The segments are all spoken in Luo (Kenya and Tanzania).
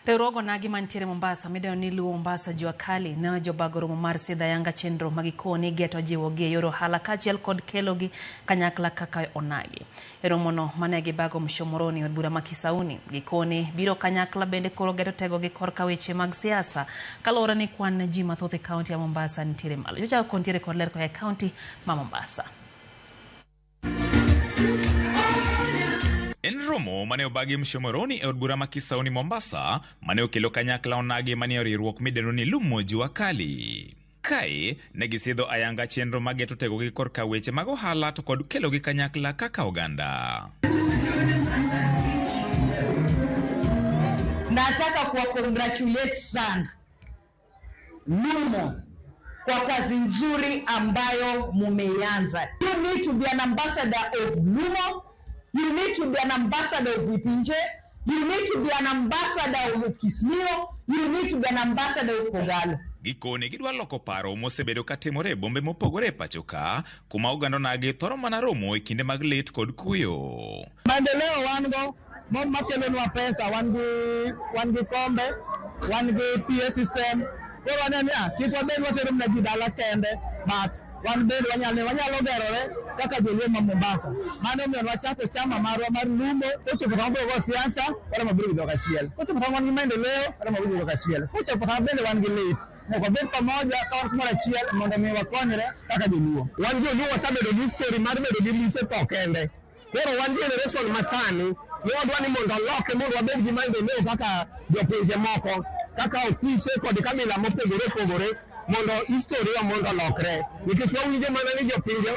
Riwruog onagi mantiere Mombasa midendo ni Luo Mombasa Jua Kali ne ojobago romo mar sidho ayanga chenro ma gikoni geto jiwogi e yor ohala kaachiel kod kelogi kanyakla kaka onagi. E romono mane gibago Mshomoroni od bura ma Kisauni, gikoni biro kanyakla bende koro geto tegogi korka weche mag siasa kaluwore ni kwan ji mathoth e kaunti ya Mombasa nitiere malo. Jochako kontiere kod ler koa e kaunti ma Mombasa. En romo mane obagi Mshomoroni e od bura ma Kisauni Mombasa mane okelo kanyakla onagi manie riwruok midendo ni Lumo Jua Kali. Kae ne gisidho ayanga chenro mageto tegogi korka weche mag ohala to kod kelogi kanyakla kaka oganda. Nataka kuwa congratulate sana Lumo kwa kazi nzuri ambayo mumeianza. You need to be an ambassador of Lumo. You need to be an ambassador of Ipinje. You need to be an ambassador of Kismio. You need to be an ambassador of Kogalo. Gikone gidwa loko paro mosebedo katimore e bombe mopogore e pacho ka, kuma oganda onagi thoro mana romo e kinde mag lit kod kuyo. Maendeleo wan go makelonwa pesa, wan gi kombe, wan gi PA system. Koro waneno niya, kik wabed watero mana ji dala kende, but wan bende wanyalo gerore kaka joluo ma Mombasa. Mano omiyo wachako chama marwa mar Lumo. Kochopo sama wabiro go siasa, waromo biro gi dhok achiel. Kochopo sama wan gi maendeleo, waromo biro gi dhok achiel. Kochopo sama bende wan gi lit, nyaka wabed pamoja ka wan kumoro achiel mondo mi wakonyre kaka joluo. Wan joluo wasebedo gi history mar bedo gi liche tho kende. Koro wan generation masani ne wadwa ni mondo oloke mondo wabed gi maendeleo kaka jopinje moko, kaka okiche kod kabila mopogore opogore mondo history wa mondo olokre. Nikech wawinjo mana ni jopinje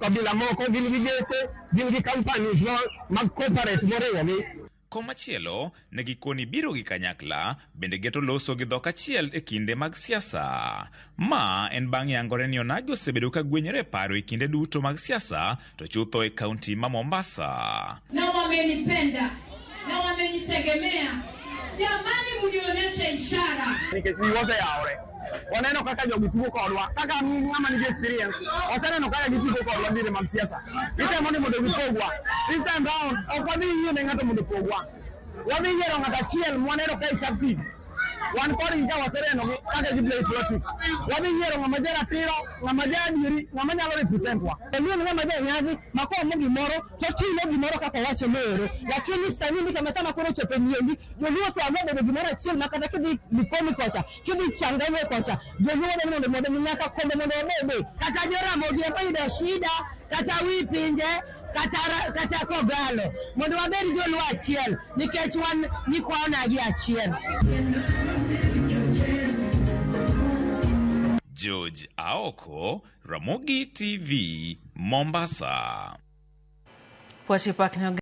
kabila moko gin gi geche, gin gi companies mag corporate moriwogi. Komachielo, ne gikoni biro gi kanyakla bende geto loso gi dhok achiel e kinde mag siasa. Ma en bang' yangore ni onagi osebedo ka gwenyore e paro e kinde duto mag siasa to chutho e kaunti ma Mombasa. Na wamenipenda na wamenitegemea. Jamani, munionyeshe ishara. Nikech wiwa oseyawore. Waneno kaka jogi tugo kodwa, kaka ng'ama nigi experience, waseneno kaka gitugo kodwa diere mag siasa. Gitemo ni mondo gipogwa. This time round, ok wadhi yie ne ng'ato mondo opogwa. Wadhi yiero ng'ato achiel mwaneno ka is active. Wan kodgi ka waseneno gi kaka gi play politics. Wadhi yiero ng'ama jaratiro, ng'ama jaadieri, ng'ama nyalo represent wa. Luo ni ng'ama janyadhi ma komo gimoro to timo gimoro kaka owacho noero. Lakini sani ni kama sama koro ochopo e niendi, joluo oseamua bedo gimoro achiel ma kata kidhi Likoni kocha, kidhi Changamwe kocha, joluo dwaro ni mondo nyaka kombe mondo wabede. Kata Joramogi oyudo shida, kata wi pinje, kata Kogalo, mondo wabed joluo achiel nikech wan nyikwa onagi achiel. George Aoko, Ramogi TV, Mombasa. Pwachi Park ne